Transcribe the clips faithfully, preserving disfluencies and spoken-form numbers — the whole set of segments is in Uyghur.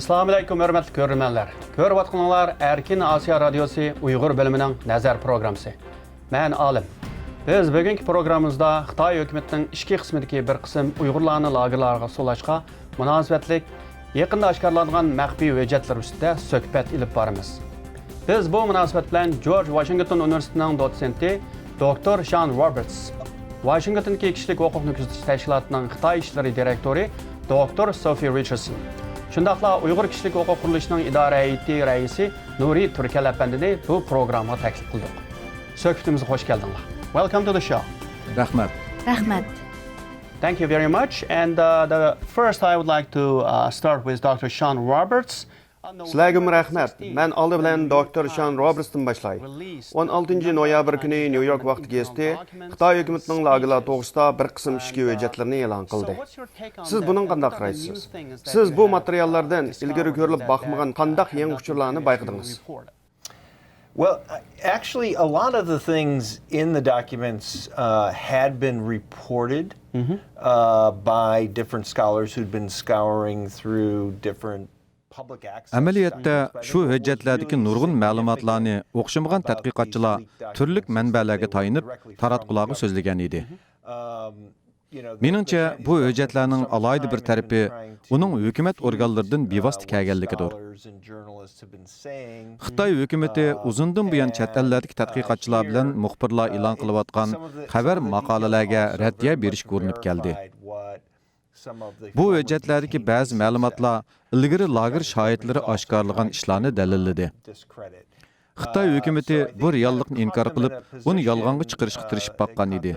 ئەسسالامۇئەلەيكۇم، ھۆرمەتلىك كۆرۈرمەنلەر. كۆرۈۋاتقىنىڭلار ئەركىن ئاسىيا رادىيوسى ئۇيغۇر بۆلۈمىنىڭ نەزەر پروگراممىسى. مەن ئالىم. بىز بۈگۈنكى پروگراممىمىزدا خىتاي ھۆكۈمىتىنىڭ ئىچكى قىسمىدىكى بىر قىسىم ئۇيغۇرلارنى لاگېرلارغا سولاشقا مۇناسىۋەتلىك يېقىندا ئاشكارىلانغان مەخپىي ھۆججەتلەر ئۈستىدە سۆھبەت ئېلىپ بارىمىز. بىز بۇ مۇناسىۋەت بىلەن جورج ۋاشىنگتون ئۇنىۋېرسىتېتىنىڭ دوتسېنتى دوكتور شان روبېرتس، ۋاشىنگتوندىكى كىشىلىك ھوقۇقنى كۆزىتىش تەشكىلاتىنىڭ خىتاي ئىشلىرى دىرېكتورى دوكتور سوفى رىچاردسون، شۇنداقلا ئۇيغۇر كىشىلىك ھوقۇق قۇرۇلۇشىنىڭ ئىدارە ھەيئىتى رەئىسى نۇرى تۈركەل ئەپەندىنى بۇ پروگراممىغا تەكلىپ قىلدۇق. سۆھبىتىمىزگە خوش كەلدىڭلار. Welcome to the show. رەھمەت. رەھمەت. Thank you very much. And uh, the first I would like to uh, start with Doctor Sean Roberts. سىلەرگىمۇ رەھمەت. مەن ئالدى بىلەن دوكتور شان روبېرتستىن باشلاي. ئون ئالتىنچى نويابىر كۈنى نيۇ يورك ۋاقتى گېزىتى خىتاي ھۆكۈمىتىنىڭ لاگېرلار توغرىسىدا بىر قىسىم ئىچكى ھۆججەتلەرنى ئېلان قىلدى. سىز بۇنىڭغا قانداق قارايسىز؟ سىز بۇ ماتېرىياللاردىن ئىلگىرى كۆرۈلۈپ باقمىغان قانداق يېڭى ئۇچۇرلارنى بايقىدىڭىز؟ Well, actually, a lot of the things in the documents uh, had been reported uh, by different scholars who'd been scouring through different public access. ئەمەلىيەتتە، شۇ ھۆججەتلەردىكى نۇرغۇن مەلۇماتلارنى ئوخشىمىغان تەتقىقاتچىلار تۈرلۈك مەنبەلەرگە تايىنىپ، تاراتقۇلارغا سۆزلىگەن ئىدى. مېنىڭچە، بۇ ھۆججەتلەرنىڭ ئالاھىدە بىر تەرىپى ئۇنىڭ ھۆكۈمەت ئورگانلىرىدىن بىۋاسىتە كەلگەنلىكىدۇر. خىتاي ھۆكۈمىتى ئۇزۇندىن بۇيان چەت ئەللەردىكى تەتقىقاتچىلار بىلەن مۇخبىرلار ئېلان قىلىۋاتقان خەۋەر ماقالىلەرگە رەددىيە بېرىشكە ئۇرۇنۇپ كەلدى. بۇ ھۆججەتلەردىكى بەزى مەلۇماتلار ئىلگىرى لاگېر شاھىتلىرى ئاشكارىلىغان ئىشلارنى دەلىللىدى. خىتاي ھۆكۈمىتى بۇ رېئاللىقنى ئىنكار قىلىپ، ئۇنى يالغانغا چىقىرىشقا تىرىشىپ باققان ئىدى.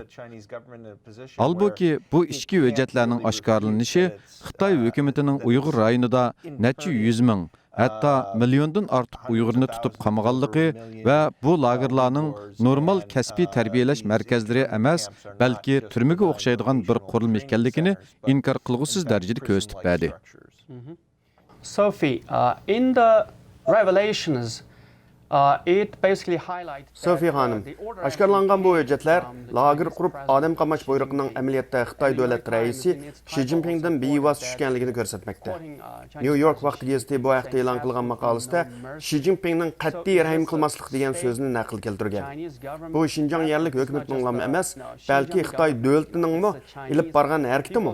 ھالبۇكى، بۇ ئىچكى ھۆججەتلەرنىڭ ئاشكارىلىنىشى خىتاي ھۆكۈمىتىنىڭ ئۇيغۇر رايونىدا نەچچە يۈز مىڭ، ھەتتا مىليوندىن ئارتۇق ئۇيغۇرنى تۇتۇپ قامىغانلىقى ۋە بۇ لاگېرلارنىڭ نورمال كەسپىي تەربىيەلەش مەركەزلىرى ئەمەس، بەلكى تۈرمىگە ئوخشايدىغان بىر قۇرۇلما ئىكەنلىكىنى ئىنكار قىلغۇسىز دەرىجىدە كۆرسىتىپ بەردى. Sophie, uh, in the revelations, uh, it basically highlights that, سوفى خانىم، ئاشكارىلانغان بۇ ھۆججەتلەر لاگېر قۇرۇپ ئادەم قاماش بۇيرۇقىنىڭ ئەمەلىيەتتە خىتاي دۆلەت رەئىسى شى جىنپىڭدىن بىۋاسىتە چۈشكەنلىكىنى كۆرسەتمەكتە. نيۇ يورك ۋاقتى گېزىتى بۇ ھەقتە ئېلان قىلغان ماقالىسىدە شى جىنپىڭنىڭ قەتئىي رەھىم قىلماسلىق دېگەن سۆزىنى نەقىل كەلتۈرگەن. بۇ شىنجاڭ يەرلىك ھۆكۈمىتىنىڭلامۇ ئەمەس، بەلكى خىتاي دۆلىتىنىڭمۇ ئېلىپ بارغان ھەرىكىتىمۇ؟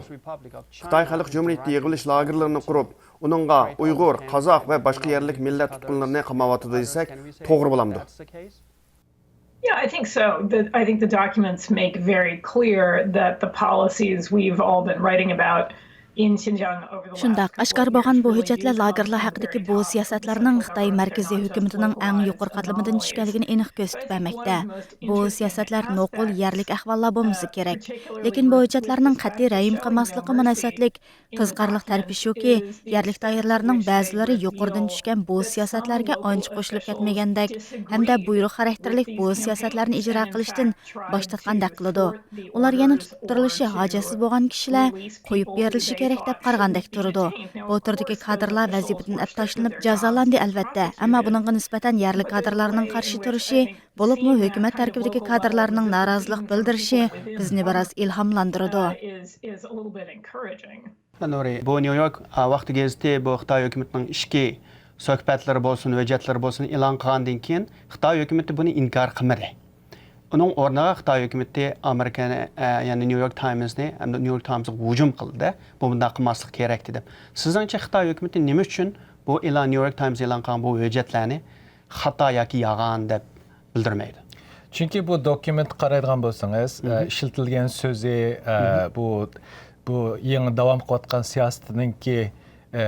خىتاي خەلق جۇمھۇرىيىتى يىغىۋېلىش لاگېرلىرىنى قۇرۇپ، ئۇنىڭغا ئۇيغۇر، قازاق ۋە باشقا يەرلىك مىللەت تۇتقۇنلىرىنى قاماۋاتىدۇ دېسەك توغرا بولامدۇ؟ Yeah, I think so. The, I think the documents make very clear that the policies we've all been writing about in Xinjiang over the last شۇنداق، ئاشكارا بولغان بۇ ھۆججەتلەر لاگېرلار ھەققىدىكى بۇ سىياسەتلەرنىڭ خىتاي مەركىزىي ھۆكۈمىتىنىڭ ئەڭ يۇقىرى قاتلىمىدىن چۈشكەنلىكىنى ئېنىق كۆرسىتىپ بەرمەكتە. بۇ سىياسەتلەر نوقۇل يەرلىك ئەھۋاللار بولمىسا كېرەك. لېكىن بۇ ھۆججەتلەرنىڭ قەتئىي رەھىم قىلماسلىقى مۇناسىۋەتلىك قىزىقارلىق تەرىپى شۇكى، يەرلىك دائىرىلەرنىڭ بەزىلىرى يۇقىرىدىن چۈشكەن بۇ سىياسەتلەرگە ئانچە قوشۇلۇپ كەتمىگەندەك ھەمدە بۇيرۇق خاراكتېرلىك بۇ سىياسەتلەرنى ئىجرا قىلىشتىن باش تارتقاندەك قىلىدۇ. ئۇلار يەنە تۇتۇپ تۇرۇلۇشى ھاجەتسىز بولغان كىشىلەر قويۇپ بېرىلىشى كېرەك دەپ قارىغاندەك تۇرىدۇ. بۇ تۈردىكى كادىرلار ۋەزىپىدىن ئەپ تاشلىنىپ جازالاندى ئەلۋەتتە، ئەمما بۇنىڭغا نىسبەتەن يەرلىك كادىرلارنىڭ قارشى تۇرۇشى، بولۇپمۇ ھۆكۈمەت تەركىبىدىكى كادىرلارنىڭ نارازىلىق بىلدۈرۈشى بىزنى بىراز ئىلھاملاندۇرىدۇ. is, is a little bit encouraging. نۇرى، بۇ نيۇ يورك ۋاقتى گېزىتى بۇ خىتاي ھۆكۈمىتىنىڭ ئىچكى سۆھبەتلىرى بولسۇن، ھۆججەتلىرى بولسۇن ئېلان قىلغاندىن كېيىن، خىتاي ھۆكۈمىتى بۇنى ئىنكار قىلمىدى. ئۇنىڭ ئورنىغا خىتاي ھۆكۈمىتى ئامېرىكىنى، ئە، يەنى نيۇ يورك تايمسنى ھەمدە نيۇ يورك تايمسقا ھۇجۇم قىلدى. بۇ بۇنداق قىلماسلىق كېرەك دېدى. سىزنىڭچە خىتاي ھۆكۈمىتى نېمە ئۈچۈن بۇ ئېلان، نيۇ يورك تايمس ئېلان قىلغان بۇ ھۆججەتلەرنى خاتا ياكى يالغان دەپ بىلدۈرمەيدۇ؟ چۈنكى بۇ دوكۇمېنتقا قارايدىغان بولسىڭىز، ئە، ئىشلىتىلگەن سۆزى، ئە، بۇ، بۇ يېڭى داۋام قىلىۋاتقان سىياسىتىنىڭكى، ئە،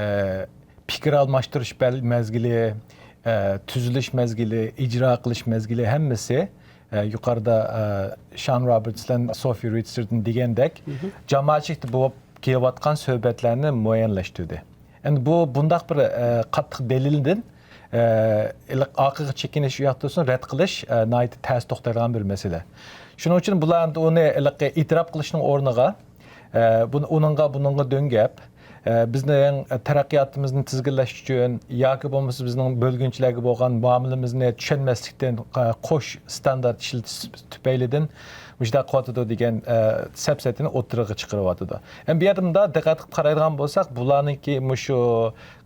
پىكىر ئالماشتۇرۇش بەل-، مەزگىلى، ئە، تۈزۈلۈش مەزگىلى، ئىجرا قىلىش مەزگىلى ھەممىسى، ئە، يۇقىرىدا، ئە، شان روبېرتس بىلەن سوفى رىچاردسون دېگەندەك، جامائەتچىلىكتە بولۇپ كېلىۋاتقان سۆھبەتلەرنى مۇئەييەنلەشتۈردى. ئەمدى بۇ بۇنداق بىر، ئە، قاتتىق دەلىلدىن، ئە، ھېلىقى ئارقىغا چېكىنىش ئۇ ياقتا تۇرسۇن، رەت قىلىش، ئە، ناھايىتى تەس توختايدىغان بىر مەسىلە. شۇنىڭ ئۈچۈن بۇلار ئەمدى ئۇنى ھېلىقى ئېتىراپ قىلىشنىڭ ئورنىغا، ئە، بۇنى، ئۇنىڭغا، بۇنىڭغا دۆڭگەپ، ئە، بىزنىڭ تەرەققىياتىمىزنى تىزگىنلەش ئۈچۈن ياكى بولمىسا بىزنىڭ بۆلگۈنچىلەرگە بولغان مۇئامىلىمىزنى چۈشەنمەسلىكتىن، ئە، قوش ستاندارت ئىشلىتىش تۈپەيلىدىن مۇشۇنداق قىلىۋاتىدۇ دېگەن، ئە، سەپسەتىنى ئوتتۇرىغا چىقىرىۋاتىدۇ. ئەمما بۇ يەردە مۇنداق دىققەت قىلىپ قارايدىغان بولساق، بۇلارنىڭكى مۇشۇ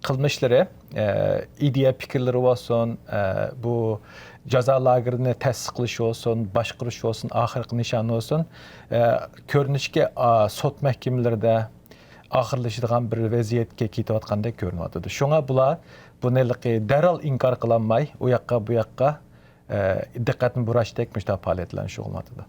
قىلمىشلىرى، ئە، ئىدىيە پىكىرلىرى بولسۇن، ئە، بۇ جازا لاگېرىنى تەسىس قىلىش بولسۇن، باشقۇرۇش بولسۇن، ئاخىرقى نىشان بولسۇن، ئە، كۆرۈنۈشكە، ئا، سوت مەھكىمىلىرىدە ئاخىرلىشىدىغان بىر ۋەزىيەتكە كېتىۋاتقاندەك كۆرۈنۈۋاتىدۇ. شۇڭا بۇلار بۇنى ھېلىقى دەرھال ئىنكار قىلالماي، ئۇ ياققا، بۇ ياققا، ئە، دىققەتنى بۇراشتەك مۇشۇنداق پائالىيەت بىلەن شۇغۇللىنىۋاتىدۇ.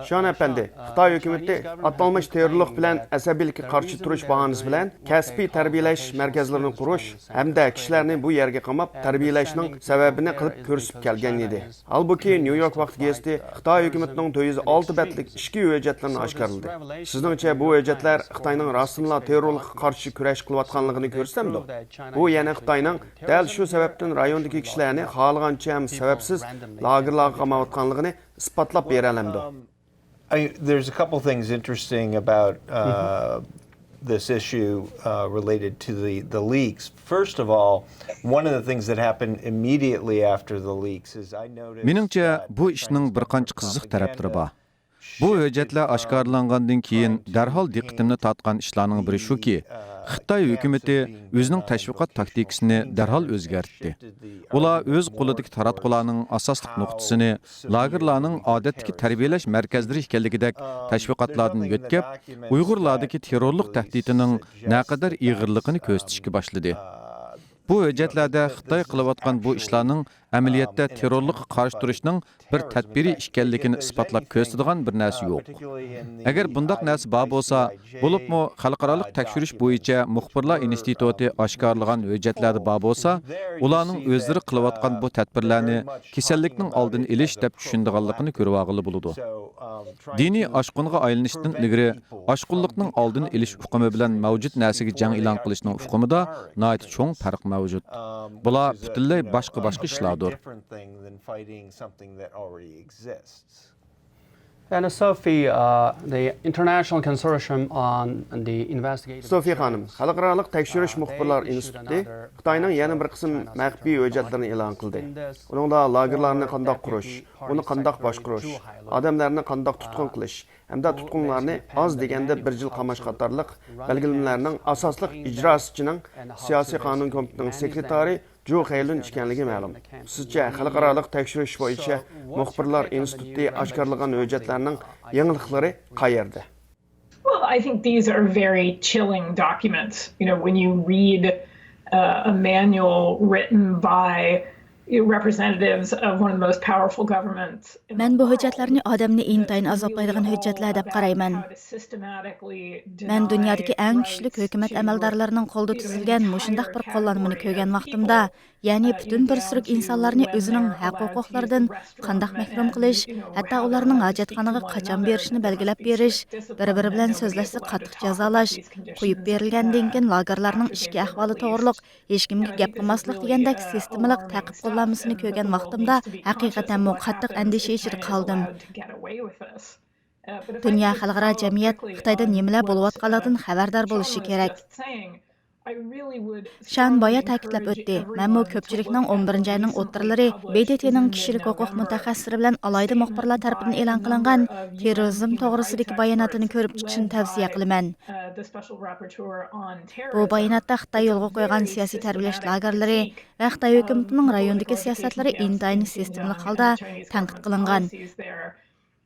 شان ئەپەندى، خىتاي ھۆكۈمىتى ئاتالمىش تېررورلۇق بىلەن ئەسەبىيلىككە قارشى تۇرۇش باھانىسى بىلەن كەسپىي تەربىيەلەش مەركەزلىرىنى قۇرۇش ھەمدە كىشىلەرنى بۇ يەرگە قاماپ تەربىيەلەشنىڭ سەۋەبىنى قىلىپ كۆرسىتىپ كەلگەن ئىدى. ھالبۇكى، نيۇ يورك ۋاقتى گېزىتى خىتاي ھۆكۈمىتىنىڭ تۆت يۈز ئالتە بەتلىك ئىچكى ھۆججەتلىرىنى ئاشكارىلىدى. سىزنىڭچە، بۇ ھۆججەتلەر خىتاينىڭ راستىنلا تېررورلۇققا قارشى كۈرەش قىلىۋاتقانلىقىنى كۆرسەتمىدۇ؟ بۇ يەنە خىتاينىڭ دەل شۇ سەۋەبتىن رايوندىكى كىشىلەرنى خالىغانچە ھەم سەۋەبسىز لاگېرلارغا قاماۋاتقانلىقىنى ئىسپاتلاپ بېرەلەمدۇ؟ I, there's a couple things interesting about uh, this issue uh, related to the, the leaks. First of all, one of the things that happened immediately after the leaks is I noticed مېنىڭچە، بۇ ئىشنىڭ بىر قانچە قىزىق تەرەپلىرى بار. بۇ ھۆججەتلەر ئاشكارىلانغاندىن كېيىن دەرھال دىققىتىمنى تارتقان ئىشلارنىڭ بىرى شۇكى، خىتاي ھۆكۈمىتى ئۆزىنىڭ تەشۋىقات تاكتىكىسىنى دەرھال ئۆزگەرتتى. ئۇلار ئۆز قولىدىكى تاراتقۇلارنىڭ ئاساسلىق نۇقتىسىنى لاگېرلارنىڭ ئادەتتىكى تەربىيەلەش مەركەزلىرى ئىكەنلىكىدەك تەشۋىقاتلاردىن يۆتكەپ، ئۇيغۇرلاردىكى تېررورلۇق تەھدىتىنىڭ نەقەدەر ئېغىرلىقىنى كۆرسىتىشكە باشلىدى. بۇ ھۆججەتلەردە خىتاي قىلىۋاتقان بۇ ئىشلارنىڭ ئەمەلىيەتتە تېررورلۇققا قارشى تۇرۇشنىڭ بىر تەدبىرى ئىكەنلىكىنى ئىسپاتلاپ كۆرسىتىدىغان بىر نەرسە يوق. ئەگەر بۇنداق نەرسە بار بولسا، بولۇپمۇ خەلقئارالىق تەكشۈرۈش بويىچە مۇخبىرلار ئىنستىتۇتى ئاشكارىلىغان ھۆججەتلەردە بار بولسا، ئۇلارنىڭ ئۆزلىرى قىلىۋاتقان بۇ تەدبىرلەرنى كېسەللىكنىڭ ئالدىنى ئېلىش دەپ چۈشىنىدىغانلىقىنى كۆرۈۋالغىلى بولىدۇ. دىنىي ئاشقۇنغا ئايلىنىشتىن ئىلگىرى ئاشقۇنلۇقنىڭ ئالدىنى ئېلىش ئۇقۇمى بىلەن مەۋجۇت نەرسىگە جەڭ ئېلان قىلىشنىڭ ئۇقۇمىدا ناھايىتى چوڭ پەرق مەۋجۇت. بۇلار پۈتۈنلەي باشقا باشقا ئىشلاردۇر. And Sophie, uh, the International Consortium on the Investigative سوفىي خانىم، خەلقئارالىق تەكشۈرۈش مۇخبىرلار ئىنستىتۇتى خىتاينىڭ يەنە بىر قىسىم مەخپىي ھۆججەتلىرىنى ئېلان قىلدى. ئۇنىڭدا لاگېرلارنى قانداق قۇرۇش، ئۇنى قانداق باشقۇرۇش، ئادەملەرنى قانداق تۇتقۇن قىلىش ھەمدە تۇتقۇنلارنى ئاز دېگەندە بىر يىل قاماش قاتارلىق بەلگىلىمىلەرنىڭ ئاساسلىق ئىجراسىچىنىڭ سىياسىي قانۇن كومىتېتىنىڭ سېكرېتارى جۇ خەيلۈن ئىكەنلىكى مەلۇم. سىزچە، خەلقئارالىق تەكشۈرۈش بويىچە مۇخبىرلار ئىنستىتۇتى ئاشكارىلىغان ھۆججەتلەرنىڭ يېڭىلىقلىرى قەيەردە؟ Well, I think these are very chilling documents. You know, when you read uh, a manual written by representatives of one of the most powerful governments. مەن بۇ ھۆججەتلەرنى ئادەمنى ئىنتايىن ئازابلايدىغان ھۆججەتلەر دەپ قارايمەن. مەن دۇنيادىكى ئەڭ كۈچلۈك ھۆكۈمەت ئەمەلدارلىرىنىڭ قولىدا تۈزۈلگەن مۇشۇنداق بىر قوللانمىنى كۆرگەن ۋاقتىمدا، يەنى پۈتۈن بىر سۈرۈك ئىنسانلارنى ئۆزىنىڭ ھەق ھوقۇقلىرىدىن قانداق مەھرۇم قىلىش، ھەتتا ئۇلارنىڭ ھاجەتخانىغا قاچان بېرىشىنى بەلگىلەپ بېرىش، بىر بىرى بىلەن سۆزلەشسە قاتتىق جازالاش، قويۇپ بېرىلگەندىن كېيىن لاگېرلارنىڭ ئىچكى ئەھۋالى توغرۇلۇق ھېچكىمگە گەپ قىلماسلىق دېگەندەك سىستېمىلىق تەقىب قوللانمىسىنى كۆرگەن ۋاقتىمدا ھەقىقەتەنمۇ قاتتىق ئەندىشە ئىچىدە قالدىم. دۇنيا خەلقئارا جەمئىيەت خىتايدا نېمىلەر بولۇۋاتقانلىقىدىن خەۋەردار بولۇشى كېرەك. شان بايا تەكىتلەپ ئۆتتى، مەنمۇ كۆپچىلىكنىڭ ئون بىرىنچى ئاينىڭ ئوتتۇرىلىرى ب د ت نىڭ كىشىلىك ھوقۇق مۇتەخەسسىسلىرى بىلەن ئالاھىدە مۇخبىرلار تەرىپىدىن ئېلان قىلىنغان تېررورىزم توغرىسىدىكى باياناتىنى كۆرۈپ چىقىشىنى تەۋسىيە قىلىمەن. بۇ باياناتتا خىتاي يولغا قويغان سىياسىي تەربىيەلەش لاگېرلىرى ۋە خىتاي ھۆكۈمىتىنىڭ رايوندىكى سىياسەتلىرى ئىنتايىن سىستېمىلىق ھالدا تەنقىد قىلىنغان.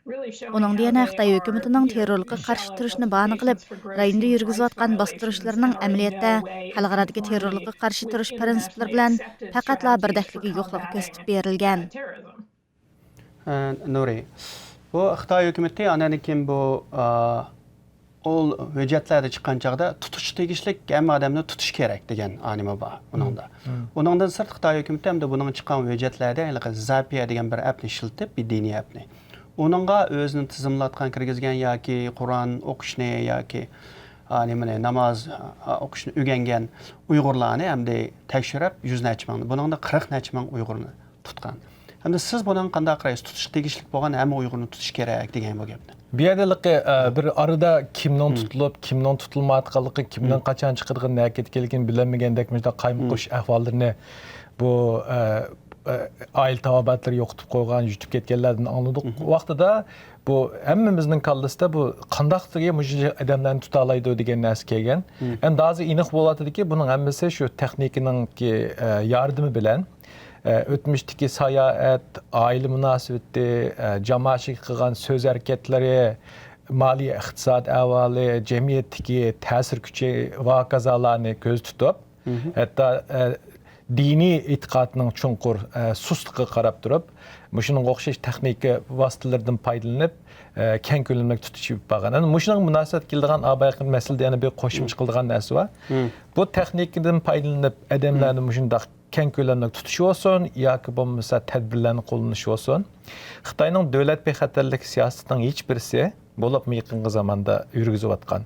ئۇنىڭدا يەنە خىتاي ھۆكۈمىتىنىڭ تېررورلۇققا قارشى تۇرۇشنى باھانە قىلىپ، رايوندا يۈرگۈزۈۋاتقان باستۇرۇشلىرىنىڭ ئەمەلىيەتتە خەلقئارادىكى تېررورلۇققا قارشى تۇرۇش پىرىنسىپلىرى بىلەن پەقەتلا بىردەكلىكى يوقلۇقى كۆرسىتىپ بېرىلگەن. نۇرى، بۇ خىتاي ھۆكۈمىتى ئاندىن كېيىن بۇ ئۇ ھۆججەتلەردە چىققان چاغدا تۇتۇشقا تېگىشلىك ھەممە ئادەمنى تۇتۇش كېرەك دېگەن ئانىمۇ بار ئۇنىڭدا. ئۇنىڭدىن سىرت خىتاي ھۆكۈمىتى ئەمدى بۇنىڭغا چىققان ھۆججەتلەردە ھېلىقى زاپيە دېگەن بىر ئەپنى ئىشلىتىپ، بىر دىنىي ئەپنى. ئۇنىڭغا ئۆزىنى تىزىملاتقان، كىرگۈزگەن ياكى قۇرئان ئوقۇشنى ياكى نېمىنى، ناماز ئوقۇشنى ئۆگەنگەن ئۇيغۇرلارنى ئەمدى تەكشۈرۈپ، يۈز نەچچە مىڭ، بۇنىڭدا قىرىق نەچچە مىڭ ئۇيغۇرنى تۇتقان. ئەمدى سىز بۇنىڭغا قانداق قارايسىز؟ تۇتۇشقا تېگىشلىك بولغان ھەممە ئۇيغۇرنى تۇتۇش كېرەك دېگەن بۇ گەپنى. بۇ يەردە ھېلىقى، ئە، بىر ئارىدا كىمنىڭ تۇتۇلۇپ، كىمنىڭ تۇتۇلمايۋاتقانلىقى، كىمنىڭ قاچان چىقىدىغىنى، نەگە كېتىدىغىنى بىلەلمىگەندەك مۇشۇنداق قايمۇقۇش ئەھۋاللىرىنى بۇ، ئە، ئە، ئائىلە تاۋابىئاتلىرى يوقىتىپ قويغان، يۇتۇپ كەتكەنلەردىن ئاڭلىدۇق. ۋاقتىدا بۇ ھەممىمىزنىڭ كاللىسىدا بۇ قانداقتۇر مۇشۇ ئادەملەرنى تۇتالايدۇ دېگەن نەرسە كەلگەن. ئەمدى ھازىر ئېنىق بولۇۋاتىدۇكى، بۇنىڭ ھەممىسى شۇ تېخنىكىنىڭكى، ئە، ياردىمى بىلەن ئە، ئۆتمۈشتىكى ساياھەت، ئائىلە مۇناسىۋىتى، ئە، جامائەتچىلىككە قىلغان سۆز ھەرىكەتلىرى، مالىيە ئىقتىساد ئەھۋالى، جەمئىيەتتىكى تەسىر كۈچى ۋە ھاكازالارنى كۆزدە تۇتۇپ، ھەتتا، ئە، دىنىي ئېتىقادنىڭ چوڭقۇر، ئە، سۇسلۇقىغا قاراپ تۇرۇپ، مۇشۇنىڭغا ئوخشاش تېخنىكا ۋاسىتىلىرىدىن پايدىلىنىپ، ئە، كەڭ كۆلەملىك تۇتۇش ئېلىپ بارغان. ئەنە مۇشۇنىڭغا مۇناسىۋەت كېلىدىغان ئاباياقىن مەسىلىدە يەنە بىر قوشۇمچە قىلىدىغان نەرسە بار. بۇ تېخنىكىدىن پايدىلىنىپ، ئادەملەرنى مۇشۇنداق كەڭ كۆلەملىك تۇتۇش بولسۇن ياكى بولمىسا تەدبىرلەرنى قوللىنىش بولسۇن، خىتاينىڭ دۆلەت بىخەتەرلىك سىياسىتىنىڭ ھېچ بىرسى، بولۇپمۇ يېقىنقى زاماندا يۈرگۈزۈۋاتقان،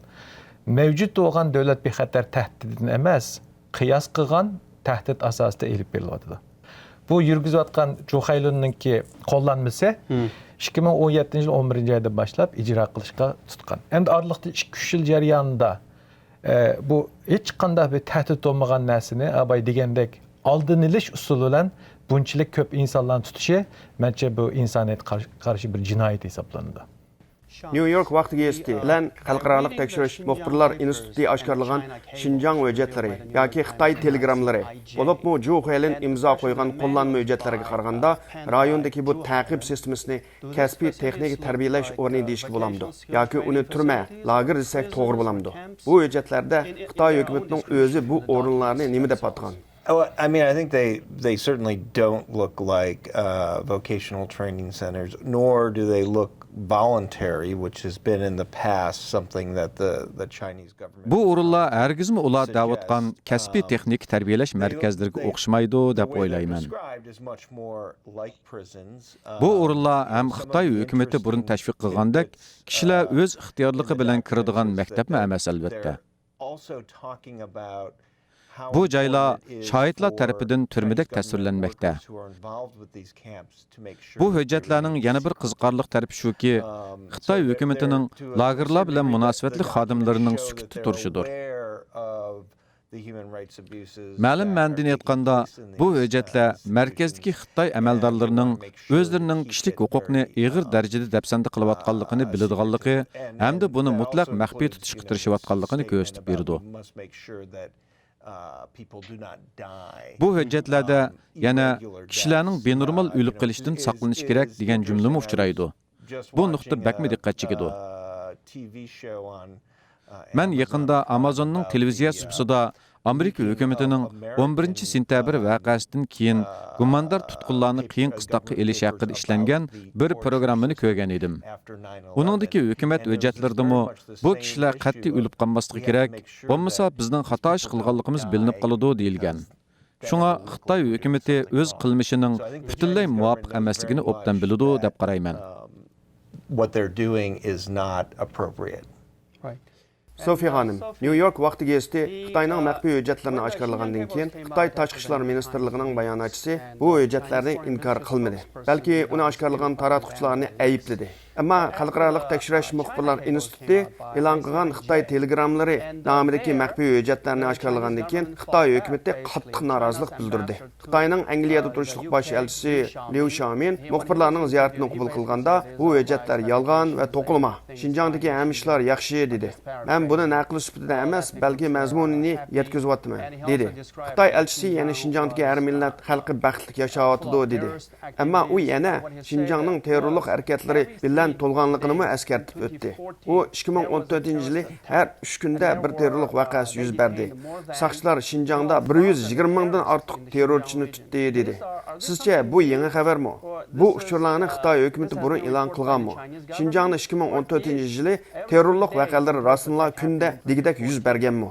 مەۋجۇت بولغان دۆلەت بىخەتەر تەھدىتىدىن ئەمەس، قىياس قىلغان تەھدىت ئاساسىدا ئېلىپ بېرىلىۋاتىدۇ. بۇ يۈرگۈزۈۋاتقان جۇ خەيلۈننىڭكى قوللانمىسى ئىككى مىڭ ئون يەتتىنچى يىل ئون بىرىنچى ئايدىن باشلاپ ئىجرا قىلىشقا تۇتقان. ئەمدى ئارىلىقتا ئىككى، ئۈچ يىل جەريانىدا ئە، بۇ ھېچقانداق بىر تەھدىت بولمىغان نەرسىنى ئاباي دېگەندەك ئالدىنى ئېلىش ئۇسۇلى بىلەن بۇنچىلىك كۆپ ئىنسانلارنى تۇتۇشى، مەنچە، بۇ ئىنسانىيەتكە قار-، قارشى بىر جىنايەت ھېسابلىنىدۇ. نيۇ يورك ۋاقتى گېزىتى بىلەن خەلقئارالىق تەكشۈرۈش مۇخبىرلار ئىنستىتۇتى ئاشكارىلىغان شىنجاڭ ھۆججەتلىرى ياكى خىتاي تېلېگراممىلىرى، بولۇپمۇ جۇ خۇيلىن ئىمزا قويغان قوللانما ھۆججەتلەرگە قارىغاندا، رايوندىكى بۇ تەقىب سىستېمىسىنى كەسپىي تېخنىكا تەربىيەلەش ئورنى دېيىشكە بولامدۇ ياكى ئۇنى تۈرمە، لاگېر دېسەك توغرا بولامدۇ؟ بۇ ھۆججەتلەردە خىتاي ھۆكۈمىتىنىڭ ئۆزى بۇ ئورۇنلارنى نېمە دەپ ئاتىغان؟ Oh, I mean, I think they, they certainly don't look like, uh, vocational training centers, nor do they look voluntary, which has been in the past something that the, the Chinese government بۇ ئورۇنلار ھەرگىزمۇ ئۇلار دەۋاتقان كەسپىي تېخنىكا تەربىيەلەش مەركەزلىرىگە ئوخشىمايدۇ دەپ ئويلايمەن. بۇ ئورۇنلار ھەم خىتاي ھۆكۈمىتى بۇرۇن تەشۋىق قىلغاندەك، كىشىلەر ئۆز ئىختىيارلىقى بىلەن كىرىدىغان مەكتەپمۇ ئەمەس، ئەلۋەتتە. بۇ جايلار شاھىتلار تەرىپىدىن تۈرمىدەك تەسۋىرلەنمەكتە. بۇ ھۆججەتلەرنىڭ يەنە بىر قىزىقارلىق تەرىپى شۇكى، خىتاي ھۆكۈمىتىنىڭ لاگېرلار بىلەن مۇناسىۋەتلىك خادىملىرىنىڭ سۈكۈتتە تۇرۇشىدۇر. مەلۇم مەنىدىن ئېيتقاندا، بۇ ھۆججەتلەر مەركەزدىكى خىتاي ئەمەلدارلىرىنىڭ ئۆزلىرىنىڭ كىشىلىك ھوقۇقنى ئېغىر دەرىجىدە دەپسەندە قىلىۋاتقانلىقىنى بىلىدىغانلىقى ھەمدە بۇنى مۇتلەق مەخپىي تۇتۇشقا تىرىشىۋاتقانلىقىنى كۆرسىتىپ بېرىدۇ. بۇ ھۆججەتلەردە يەنە كىشىلەرنىڭ بىنورمال ئۆلۈپ قېلىشتىن ساقلىنىش كېرەك دېگەن جۈملىمۇ ئۇچرايدۇ. بۇ نۇقتا بەكمۇ دىققەت چېكىدۇ. مەن يېقىندا ئامازوننىڭ تېلېۋىزىيە سۇپىسىدا ئامېرىكا ھۆكۈمىتىنىڭ ئون بىرىنچى سېنتەبىر ۋەقەسىدىن كېيىن گۇماندار تۇتقۇنلارنى قىيىن قىستاققا ئېلىش ھەققىدە ئىشلەنگەن بىر پروگراممىنى كۆرگەن ئىدىم. ئۇنىڭدىكى ھۆكۈمەت ھۆججەتلىرىدىمۇ بۇ كىشىلەر قەتئىي ئۆلۈپ قالماسلىقى كېرەك، بولمىسا بىزنىڭ خاتا ئىش قىلغانلىقىمىز بىلىنىپ قالىدۇ دېيىلگەن. شۇڭا خىتاي ھۆكۈمىتى ئۆز قىلمىشىنىڭ پۈتۈنلەي مۇۋاپىق ئەمەسلىكىنى ئوبدان بىلىدۇ دەپ قارايمەن. What they're doing is not appropriate. سوفىي خانىم، نيۇ يورك ۋاقتى گېزىتى خىتاينىڭ مەخپىي ھۆججەتلىرىنى ئاشكارىلىغاندىن كېيىن، خىتاي تاشقى ئىشلار مىنىستىرلىقىنىڭ باياناتچىسى بۇ ھۆججەتلەرنى ئىنكار قىلمىدى، بەلكى ئۇنى ئاشكارىلىغان تاراتقۇچىلارنى ئەيىبلىدى. ئەمما خەلقئارالىق تەكشۈرۈش مۇخبىرلار ئىنستىتۇتى ئېلان قىلغان خىتاي تېلېگراملىرى نامىدىكى مەخپىي ھۆججەتلەرنى ئاشكارىلىغاندىن كېيىن، خىتاي ھۆكۈمىتى قاتتىق نارازىلىق بىلدۈردى. خىتاينىڭ ئەنگلىيەدە تۇرۇشلۇق باش ئەلچىسى ليۇ شياۋمىن مۇخبىرلارنىڭ زىيارىتىنى قوبۇل قىلغاندا، بۇ ھۆججەتلەر يالغان ۋە توقۇلما، شىنجاڭدىكى ھەممە ئىشلار ياخشى، دېدى. مەن بۇنى نەقىل سۈپىتىدە ئەمەس، بەلكى مەزمۇنىنى يەتكۈزۈۋاتىمەن، دېدى. خىتاي ئەلچىسى يەنە شىنجاڭدىكى ھەر مىللەت خەلقى بەختلىك ياشاۋاتىدۇ، دېدى. ئەمما ئۇ يەنە شىنجاڭنىڭ تېررورلۇق ھەرىكەتلىرى بىلەن تولغانلىقىنىمۇ ئەسكەرتىپ ئۆتتى. ئۇ ئىككى مىڭ ئون تۆتىنچى يىلى ھەر ئۈچ كۈندە بىر تېررورلۇق ۋەقەسى يۈز بەردى. ساقچىلار شىنجاڭدا بىر يۈز يىگىرمە مىڭدىن ئارتۇق تېررورچىنى تۇتتى، دېدى. سىزچە بۇ يېڭى خەۋەرمۇ؟ بۇ ئۇچۇرلارنى خىتاي ھۆكۈمىتى بۇرۇن ئېلان قىلغانمۇ؟ شىنجاڭدا ئىككى مىڭ ئون تۆتىنچى يىلى تېررورلۇق ۋەقەلىرى راستىنلا كۈندە دېگۈدەك يۈز بەرگەنمۇ؟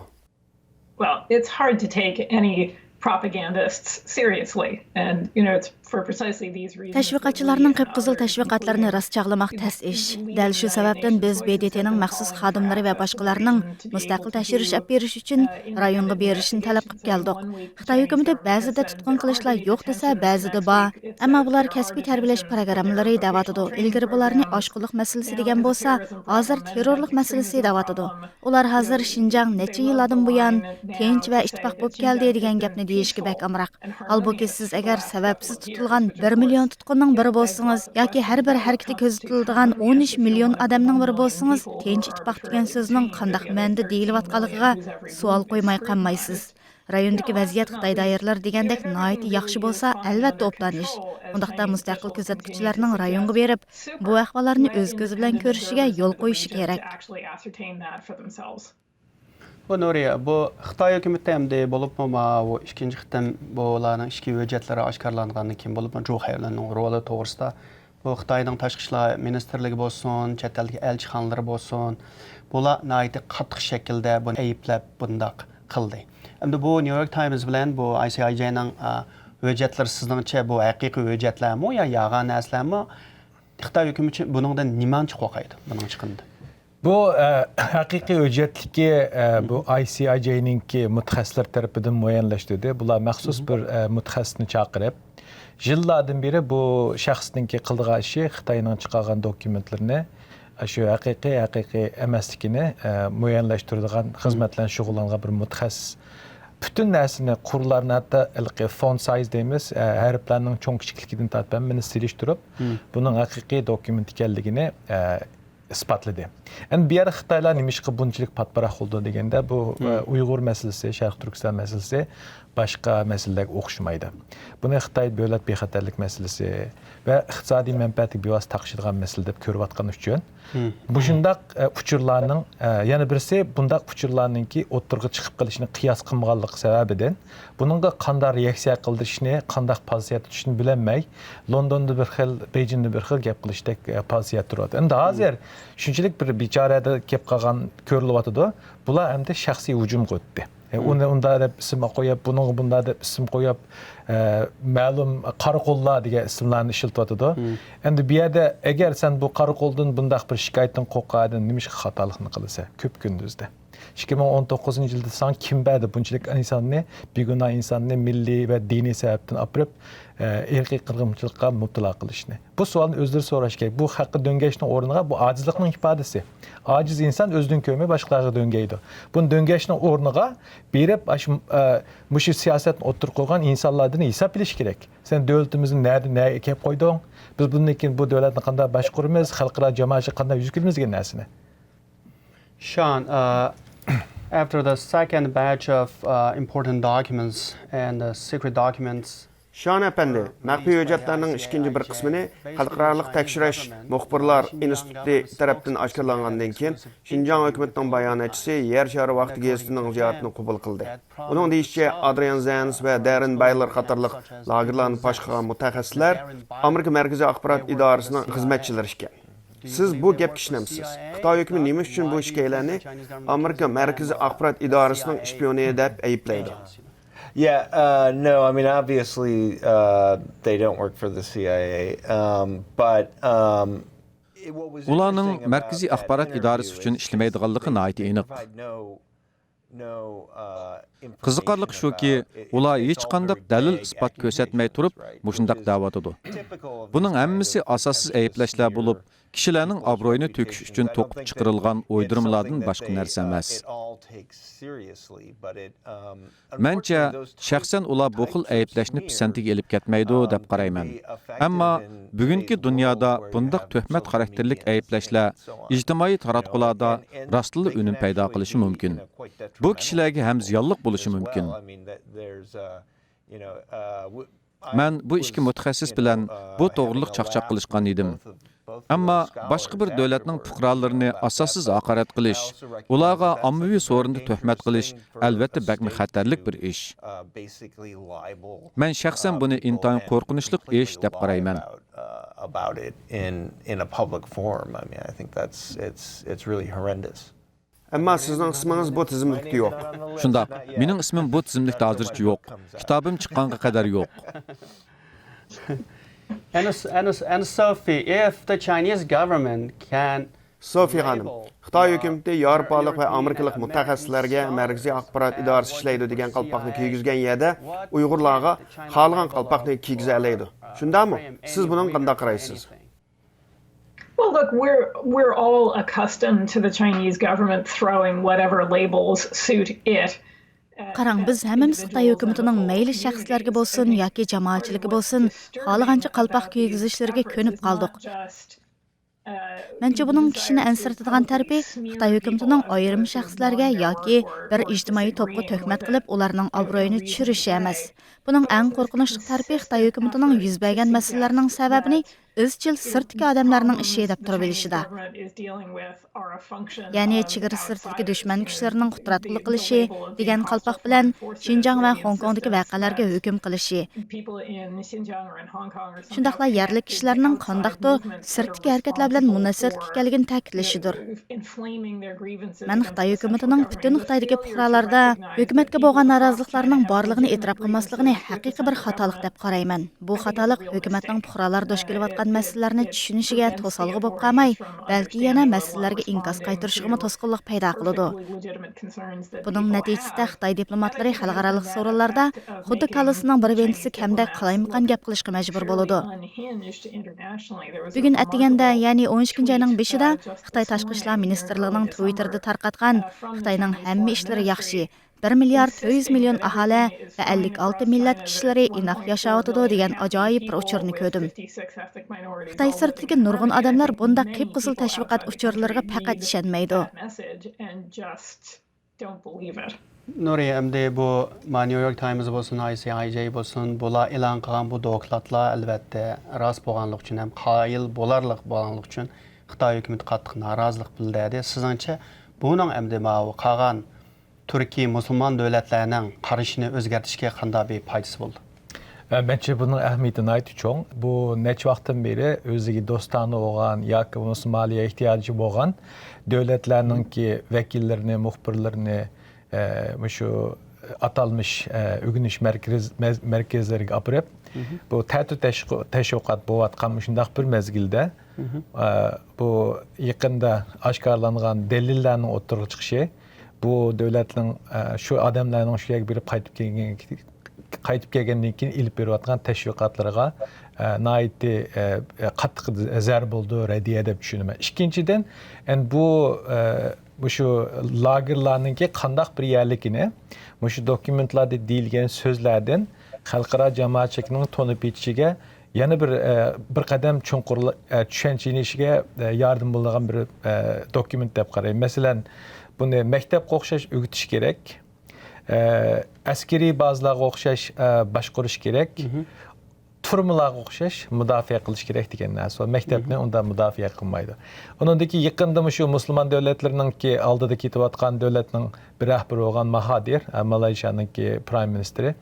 Well, it's hard to take any propagandists seriously. And, you know, it's for precisely these reasons that we, تەشۋىقاتچىلارنىڭ uh, قىپقىزىل تەشۋىقاتلىرىنى راست چاغلىماق تەس ئىش. دەل شۇ سەۋەبتىن بىز ب د ت نىڭ مەخسۇس خادىملىرى ۋە باشقىلارنىڭ مۇستەقىل تەكشۈرۈش ئېلىپ بېرىش ئۈچۈن رايونغا بېرىشنى تەلەپ قىلىپ كەلدۇق. خىتاي ھۆكۈمىتى بەزىدە تۇتقۇن قىلىشلار يوق دېسە، بەزىدە بار. ئەمما بۇلار كەسپىي تەربىيەلەش پىروگراممىلىرى دەۋاتىدۇ. ئىلگىرى بۇلارنى ئاشقۇنلۇق مەسىلىسى دېگەن بولسا، ھازىر تېررورلۇق مەسىلىسى دەۋاتىدۇ. ئۇلار ھازىر شىنجاڭ نەچچە يىللاردىن بۇيان تىنچ ۋە ئىتتىپاق بولۇپ كەلدى دېگەن گەپنى دېيىشكە بەك ئامراق. ھالبۇكى، سىز ئەگەر سەۋەبسىز تۇتۇلغان بىر مىليون تۇتقۇننىڭ بىرى بولسىڭىز ياكى ھەر بىر ھەرىكىتى كۆزىتىلىدىغان ئون ئۈچ مىليون ئادەمنىڭ بىرى بولسىڭىز، تىنچ ئىتتىپاق دېگەن سۆزنىڭ قانداق مەنىدە دېيىلىۋاتقانلىقىغا سوئال قويماي قالمايسىز. رايوندىكى ۋەزىيەت خىتاي دائىرىلىرى دېگەندەك ناھايىتى ياخشى بولسا، ئەلۋەتتە ئوبدان ئىش. ئۇنداقتا مۇستەقىل كۆزەتكۈچىلەرنىڭ رايونغا بېرىپ، بۇ ئەھۋاللارنى ئۆز كۆزى بىلەن كۆرۈشىگە يول قويۇشى كېرەك. بۇ نۇرىيە، بۇ خىتاي ھۆكۈمىتى ئەمدى بولۇپمۇ ماۋۇ ئىككىنچى قېتىم بۇلارنىڭ ئىچكى ھۆججەتلىرى ئاشكارىلانغاندىن كېيىن بولۇپمۇ، جۇ خەيلىنىڭ رولى توغرىسىدا بۇ خىتاينىڭ تاشقى ئىشلار مىنىستىرلىكى بولسۇن، چەت ئەلدىكى ئەلچىخانىلىرى بولسۇن، بۇلار ناھايىتى قاتتىق شەكىلدە بۇنى ئەيىبلەپ بۇنداق قىلدى. ئەمدى بۇ نيۇ يورك تايمز بىلەن بۇ ئاي سى ئاي جەينىڭ، ئا، ھۆججەتلىرى سىزنىڭچە بۇ ھەقىقىي ھۆججەتلەرمۇ يا يالغان نەرسىلەرمۇ؟ خىتاي ھۆكۈمىتى بۇنىڭدىن نېمانچە قورقايدۇ، بۇنىڭ چىقىمىدا؟ بۇ، ئە، ھەقىقىي ھۆججەتلىكى، ئە، بۇ ئاي سى ئاي جەينىڭكى مۇتەخەسسىسلەر تەرىپىدىن مۇئەييەنلەشتۈردى. بۇلار مەخسۇس بىر، ئە، مۇتەخەسسىسنى چاقىرىپ، يىللاردىن بېرى بۇ شەخسنىڭكى قىلىدىغان ئىشى خىتاينىڭ چىقارغان دوكۇمېنتلىرىنى، ئە، شۇ ھەقىقىي، ھەقىقىي ئەمەسلىكىنى، ئە، مۇئەييەنلەشتۈرىدىغان خىزمەت بىلەن شۇغۇللانغان بىر مۇتەخەسسىس. پۈتۈن نەرسىنى، قۇرلارنى، ھەتتا ھېلىقى فونت سايز دېيمىز، ئە، ھەرپلەرنىڭ چوڭ كىچىكلىكىدىن تارتىپ ھەممىنى سېلىشتۇرۇپ، بۇنىڭ ھەقىقىي دوكۇمېنت ئىكەنلىكىنى، ئە، ئىسپاتلىدى. ئەمدى بۇ يەردە خىتايلار نېمىشقا بۇنچىلىك پاتىپاراق بولىدۇ دېگەندە، بۇ، ئە، ئۇيغۇر مەسىلىسى، شەرقىي تۈركىستان مەسىلىسى، باشقا مەسىلىلەرگە ئوخشىمايدۇ. بۇنى خىتاي دۆلەت بىخەتەرلىك مەسىلىسى ۋە ئىقتىسادىي مەنپەئەتكە بىۋاسىتە تاقىشىدىغان مەسىلە دەپ كۆرۈۋاتقان ئۈچۈن، مۇشۇنداق، ئە، ئۇچۇرلارنىڭ، ئە، يەنە بىرسى، بۇنداق ئۇچۇرلارنىڭكى ئوتتۇرىغا چىقىپ قېلىشىنى قىياس قىلمىغانلىقى سەۋەبىدىن، بۇنىڭغا قانداق رېئاكسىيە قىلىشنى، قانداق پازىتىيە تۇتۇشنى بىلەلمەي، لوندوندا بىر خىل، بېيجىڭدا بىر خىل گەپ قىلىشتەك، ئە، پازىتىيە تۇرۇۋاتىدۇ. ئەمدى ھازىر شۇنچىلىك بىر بىچارە كېلىپ قالغان كۆرۈلۈۋاتىدۇ. بۇلار ئەمدى شەخسىي ھۇجۇمغا ئۆتتى. ئە، ئۇنى ئۇنداق دەپ ئىسىم قويۇپ، بۇنىڭغا بۇنداق دەپ ئىسىم قويۇپ، ئە، مەلۇم قارا قوللار دېگەن ئىسىملارنى ئىشلىتىۋاتىدۇ. ئەمدى بۇ يەردە ئەگەر سەن بۇ قارا قولدىن بۇنداق بىر شىكايەتتىن قورققانىدىن نېمىشقا خاتالىقنى قىلىسەن كۈپ كۈندۈزدە؟ ئىككى مىڭ ئون توققۇزىنچى يىلدا ساڭا كىم بەردى بۇنچىلىك ئىنساننى، بىگۇناھ ئىنساننى مىللىي ۋە دىنىي سەۋەبتىن ئاپىرىپ، ئە، ئىرقىي قىرغىنچىلىققا مۇپتىلا قىلىشنى؟ بۇ سوئالنى ئۆزلىرى سوراش كېرەك. بۇ ھەققە دۆڭگەشنىڭ ئورنىغا، بۇ ئاجىزلىقنىڭ ئىپادىسى. ئاجىز ئىنسان ئۆزىدىن كۆرمەي باشقىلارغا دۆڭگەيدۇ. بۇنى دۆڭگەشنىڭ ئورنىغا بېرىپ، ئاشۇ، ئە، مۇشۇ سىياسەتنى ئوتتۇرىغا قويغان ئىنسانلاردىن ھېساب ئېلىش كېرەك. سەن دۆلىتىمىزنى نەدە، نەگە ئەكەپ قويدۇڭ؟ بىز بۇندىن كېيىن بۇ دۆلەتنى قانداق باشقۇرىمىز؟ خەلقئارا جامائەتچىلىك قانداق يۈز كېلىمىز دېگەن نەرسىنى. Sean, uh, after the second batch of, uh, important documents and, uh, secret documents, شان ئەپەندى، مەخپىي ھۆججەتلەرنىڭ ئىككىنچى بىر قىسمىنى خەلقئارالىق تەكشۈرۈش مۇخبىرلار ئىنستىتۇتى تەرەپتىن ئاشكارىلانغاندىن كېيىن، شىنجاڭ ھۆكۈمىتىنىڭ باياناتچىسى يەر شارى ۋاقتى گېزىتىنىڭ زىيارىتىنى قوبۇل قىلدى. ئۇنىڭ دېيىشىچە، ئادرىيان زەنس ۋە دەررېن بايلېر قاتارلىق لاگېرلارنى پاش قىلغان مۇتەخەسسىسلەر ئامېرىكا مەركىزىي ئاخبارات ئىدارىسىنىڭ خىزمەتچىلىرى ئىكەن. سىز بۇ گەپكە ئىشىنەمسىز؟ خىتاي ھۆكۈمىتى نېمە ئۈچۈن بۇ ئىككىيلەننى ئامېرىكا مەركىزىي ئاخبارات ئىدارىسىنىڭ شپىيونى دەپ ئەيىبلەيدۇ؟ Yeah, uh, no, I mean, obviously, uh, they don't work for the C I A, um, but, um, it, what was ئۇلارنىڭ interesting about مەركىزىي that ئاخبارات ئىدارىسى ئۈچۈن ئىشلىمەيدىغانلىقى ناھايىتى ئېنىق. Interview is they provide no قىزىقارلىقى شۇكى، ئۇلار ھېچقانداق دەلىل-ئىسپات كۆرسەتمەي تۇرۇپ مۇشۇنداق دەۋاتىدۇ. بۇنىڭ ھەممىسى ئاساسسىز ئەيىبلەشلەر بولۇپ، كىشىلەرنىڭ ئابرۇيىنى تۆكۈش ئۈچۈن توقۇپ چىقىرىلغان ئويدۇرمىلاردىن باشقا نەرسە ئەمەس. مەنچە، شەخسەن ئۇلار بۇ خىل ئەيىبلەشنى پىسەنتىگە ئېلىپ كەتمەيدۇ دەپ قارايمەن. ئەمما بۈگۈنكى دۇنيادا بۇنداق تۆھمەت خاراكتېرلىك ئەيىبلەشلەر ئىجتىمائىي تاراتقۇلاردا راستلا ئۈنۈم پەيدا قىلىشى مۇمكىن. بۇ كىشىلەرگە ھەم زىيانلىق بولۇشى مۇمكىن. مەن بۇ ئىككى مۇتەخەسسىس بىلەن بۇ توغرىلىق چاقچاق قىلىشقان ئىدىم. ئەمما باشقا بىر دۆلەتنىڭ پۇقرالىرىنى ئاساسسىز ھاقارەت قىلىش، ئۇلارغا ئاممىۋى سورۇندا تۆھمەت قىلىش ئەلۋەتتە بەكمۇ خەتەرلىك بىر ئىش. مەن شەخسەن بۇنى ئىنتايىن قورقۇنچلۇق ئىش دەپ قارايمەن. About it in, in a public forum. I mean, I think that's, it's, it's really horrendous. ئەمما سىزنىڭ ئىسمىڭىز بۇ تىزىملىكتە يوق. شۇنداق، مېنىڭ ئىسمىم بۇ تىزىملىكتە ھازىرچە يوق. كىتابىم چىققانغا قەدەر يوق. And, and, and Sophie, if the Chinese government can سوفى خانىم، خىتاي ھۆكۈمىتى ياۋروپالىق ۋە ئامېرىكىلىق مۇتەخەسسىسلەرگە مەركىزىي ئاخبارات ئىدارىسى ئىشلەيدۇ دېگەن قالپاقنى كىيگۈزگەن يەردە ئۇيغۇرلارغا خالىغان قالپاقنى كىيگۈزەلەيدۇ. شۇنداقمۇ؟ سىز بۇنىڭغا قانداق قارايسىز؟ Well, look, we're we're all accustomed to the Chinese government throwing whatever labels suit it. قاراڭ، بىز ھەممىمىز خىتاي ھۆكۈمىتىنىڭ مەيلى شەخسلەرگە بولسۇن ياكى جامائەتچىلىككە بولسۇن، خالىغانچە قالپاق كىيگۈزۈشلىرىگە كۆنۈپ قالدۇق. مەنچە بۇنىڭ كىشىنى ئەنسىرىتىدىغان تەرىپى خىتاي ھۆكۈمىتىنىڭ ئايرىم شەخسلەرگە ياكى بىر ئىجتىمائىي توپقا تۆھمەت قىلىپ ئۇلارنىڭ ئابرۇيىنى چۈشۈرۈشى ئەمەس. بۇنىڭ ئەڭ قورقۇنچلۇق تەرىپى خىتاي ھۆكۈمىتىنىڭ يۈز بەرگەن مەسىلىلەرنىڭ سەۋەبىنى ئىزچىل سىرتتىكى ئادەملەرنىڭ ئىشى دەپ تۇرۇۋېلىشىدا. يەنى چېگرا سىرتىدىكى دۈشمەن كۈچلىرىنىڭ قۇتراتقۇلۇق قىلىشى دېگەن قالپاق بىلەن شىنجاڭ ۋە خوڭكوڭدىكى ۋەقەلەرگە ھۆكۈم قىلىشى. شۇنداقلا يەرلىك كىشىلەرنىڭ قانداقتۇر سىرتتىكى ھەرىكەتلەر بىلەن مۇناسىۋەتلىك ئىكەنلىكىنى تەكىتلىشىدۇر. مەن خىتاي ھۆكۈمىتىنىڭ پۈتۈن خىتايدىكى پۇقرالاردا ھۆكۈمەتكە بولغان نارازىلىقلارنىڭ بارلىقىنى ئېتىراپ قىلماسلىقىنى ھەقىقىي بىر خاتالىق دەپ قارايمەن. بۇ خاتالىق ھۆكۈمەتنىڭ پۇقرالار دۇچ كېلىۋاتقان مەسىلىلەرنى چۈشىنىشىگە توسالغۇ بولۇپ قالماي، بەلكى يەنە مەسىلىلەرگە ئىنكاس قايتۇرۇشىغىمۇ توسقۇنلۇق پەيدا قىلىدۇ. بۇنىڭ نەتىجىسىدە خىتاي دىپلوماتلىرى خەلقئارالىق سورۇنلاردا خۇددى كاللىسىنىڭ بىر ۋېنتىسى كەمدەك قالايمىقان گەپ قىلىشقا مەجبۇر بولىدۇ. بۈگۈن ئەتىگەندە، يەنى ئون ئىككىنچى ئاينىڭ بېشىدا خىتاي تاشقى ئىشلار مىنىستىرلىقىنىڭ تىۋىتتېرىدا تارقاتقان «خىتاينىڭ ھەممە ئىشلىرى ياخشى، بىر مىليارد تۆت يۈز مىليون ئاھالە ۋە ئەللىك ئالتە مىللەت كىشىلىرى ئىناق ياشاۋاتىدۇ» دېگەن ئاجايىپ بىر ئۇچۇرنى كۆردۈم. خىتاي سىرتىدىكى نۇرغۇن ئادەملەر بۇنداق قىپقىزىل تەشۋىقات ئۇچۇرلىرىغا پەقەت ئىشەنمەيدۇ. نۇرى، ئەمدى بۇ ما نيۇ يورك تايمز بولسۇن، ئاي سى ئاي جەي بولسۇن، بۇلار ئېلان قىلغان بۇ دوكلاتلار ئەلۋەتتە راست بولغانلىقى ئۈچۈن ھەم قايىل بولارلىق بولغانلىقى ئۈچۈن خىتاي ھۆكۈمىتى قاتتىق نارازىلىق بىلدۈردى. سىزنىڭچە بۇنىڭ ئەمدى ماۋۇ قالغان تۈركىي مۇسۇلمان دۆلەتلەرنىڭ قارىشىنى ئۆزگەرتىشكە قانداق بىر پايدىسى بولىدۇ؟ ئە، مەنچە بۇنىڭ ئەھمىيىتى ناھايىتى چوڭ. بۇ نەچچە ۋاقىتتىن بېرى ئۆزىگە دوستانە بولغان ياكى بولمىسا مالىيە ئېھتىياجى بولغان دۆلەتلەرنىڭكى ۋەكىللىرىنى، مۇخبىرلىرىنى، ئە، مۇشۇ ئاتالمىش، ئە، ئۆگىنىش مەركىز-، مەز-، مەركەزلىرىگە ئاپىرىپ، بۇ تەتۈر تەشۋىق-، تەشۋىقات بولۇۋاتقان مۇشۇنداق بىر مەزگىلدە، ئە، بۇ يېقىندا ئاشكارىلانغان دەلىللەرنىڭ ئوتتۇرىغا چىقىشى، بۇ دۆلەتنىڭ، ئە، شۇ ئادەملەرنىڭ شۇ يەرگە بېرىپ قايتىپ كەلگەن، قايتىپ كەلگەندىن كېيىن ئېلىپ بېرىۋاتقان تەشۋىقاتلىرىغا، ئە، ناھايىتى، ئە، ئە، قاتتىق زەربە بولىدۇ، رەددىيە دەپ چۈشىنىمەن. ئىككىنچىدىن، ئەنە بۇ، ئە، مۇشۇ لاگېرلارنىڭكى قانداق بىر يەرلىكىنى مۇشۇ دوكۇمېنتلاردا دېيىلگەن سۆزلەردىن خەلقئارا جامائەتچىلىكنىڭ تونۇپ يېتىشىگە يەنە بىر، ئە، بىر قەدەم چوڭقۇر، ئە، چۈشەنچىلىشىگە، ئە، ياردىمى بولىدىغان بىر، ئە، دوكۇمېنت دەپ قارايمەن. مەسىلەن، بۇنى مەكتەپكە ئوخشاش ئۆگىتىش كېرەك. ئە، ئەسكىرىي بازىلارغا ئوخشاش، ئە، باشقۇرۇش كېرەك. تۈرمىلەرگە ئوخشاش مۇداپىئە قىلىش كېرەك دېگەن نەرسە بار. مەكتەپنى ئۇنداق مۇداپىئە قىلمايدۇ. ئۇنىڭدىن كېيىن يېقىندا مۇشۇ مۇسۇلمان دۆلەتلىرىنىڭكى ئالدىدا كېتىۋاتقان دۆلەتنىڭ بىر رەھبىرى بولغان ماھادىر، ئە، مالايشىيانىڭكى پرايم مىنىستىرى.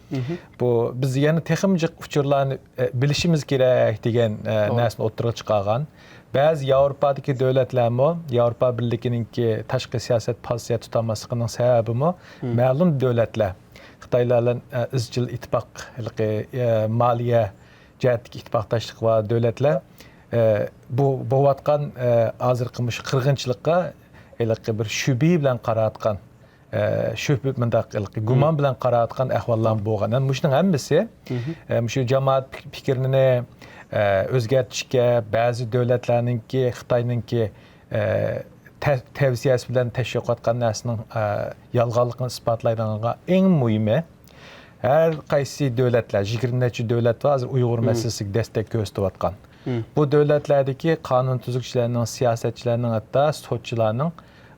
بۇ بىز يەنە تېخىمۇ جىق ئۇچۇرلارنى، ئە، بىلىشىمىز كېرەك دېگەن، ئە، نەرسىنى ئوتتۇرىغا چىقارغان. بەزى ياۋروپادىكى دۆلەتلەرمۇ، ياۋروپا بىرلىكىنىڭكى تاشقى سىياسەت پوزىتسىيە تۇتالماسلىقىنىڭ سەۋەبىمۇ مەلۇم دۆلەتلەر، خىتايلار بىلەن، ئە، ئىزچىل ئىتتىپاق، ھېلىقى، ئە، مالىيە جەھەتتىكى ئىتتىپاقداشلىقى بار دۆلەتلەر، ئە، بۇ بولۇۋاتقان، ئە، ھازىرقى مۇشۇ قىرغىنچىلىققا ھېلىقى بىر شۈبھە بىلەن قاراۋاتقان، ئە، شۈبھە، مۇنداق ھېلىقى گۇمان بىلەن قاراۋاتقان ئەھۋاللار بولغان. ئەنە مۇشۇنىڭ ھەممىسى، ئە، مۇشۇ جامائەت پىك-، پىكرىنى، ئە، ئۆزگەرتىشكە، بەزى دۆلەتلەرنىڭكى، خىتاينىڭكى، ئە، تە-، تەۋسىيەسى بىلەن تەشۋىق قىلىۋاتقان نەرسىنىڭ، ئە، يالغانلىقىنى ئىسپاتلايدىغانغا ئەڭ مۇھىمى، ھەر قايسى دۆلەتلەر، يىگىرمە نەچچە دۆلەت بار، ھازىر ئۇيغۇر مەسىلىسىگە دەستەك كۆرسىتىۋاتقان. بۇ دۆلەتلەردىكى قانۇن تۈزگۈچىلەرنىڭ، سىياسەتچىلەرنىڭ، ھەتتا سوتچىلارنىڭ